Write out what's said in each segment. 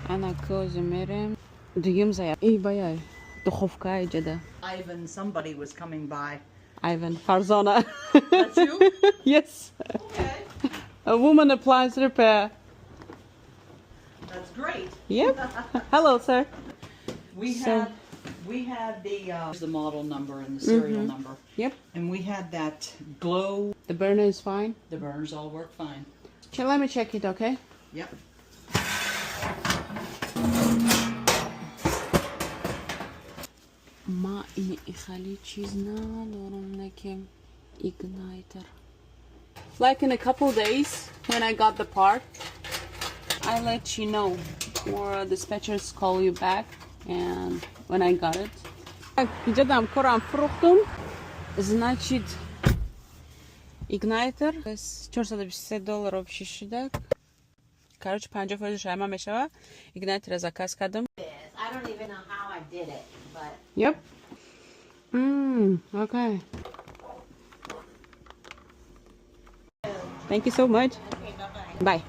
Ана кози мерем. Дуюм зая. И бая. Духовка иҷада. Ivan, somebody was coming by. Ivan Farzana. That's you? Yes. Okay. A woman appliance repair. That's great. Yep. Hello, sir. We had we had the model number and the serial number. Yep. And we had that glow. The burner is fine. The burners all work fine. Let me check it, okay? Yep. Ма ини хали чиз надорам, неке igniter. Like in a couple days when I got the part, I let you know, or dispatchers call you back and when I got it. Так, иҷадам корам фурӯхтум. Значит, igniter 423 доллар общий шудак. Короче, 50% шайма мешава. Igniter заказ кардам. I don't even know how I did it, but Yep. Okay. Thank you so much. Okay, bye-bye. Bye.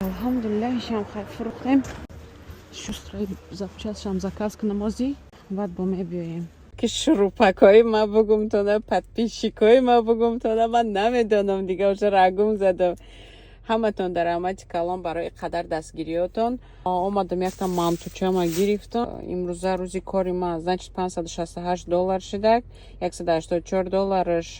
Алҳамдулиллаҳ, шам хай фурӯхтем. Шустрои запчас шам заказ кунам озӣ, баъд бо мебиёем. Ки шурупакҳои ма бугумтона, подписчикҳои ма бугумтона, ман намедонам, дига уже рагум задам. Ҳаматон дар раҳмати калон барои қадар дастгириётон. Омадам, якта мантучама гирифтам. Имрӯза рӯзи кори ма, значит, 568 доллар шидак, 184 доллараш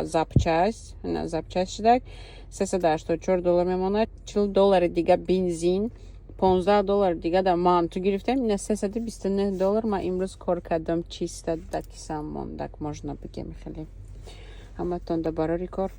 запчасть, запчасть шидак, 384 доллар мемонад, 40 доллари дига бензин, 15 доллар дига да манту гирифтем, ина 329 доллар ма имрӯз кор кардам, чисто да кисам мондак, можно бигем хеле. Ҳаматон да барори кор.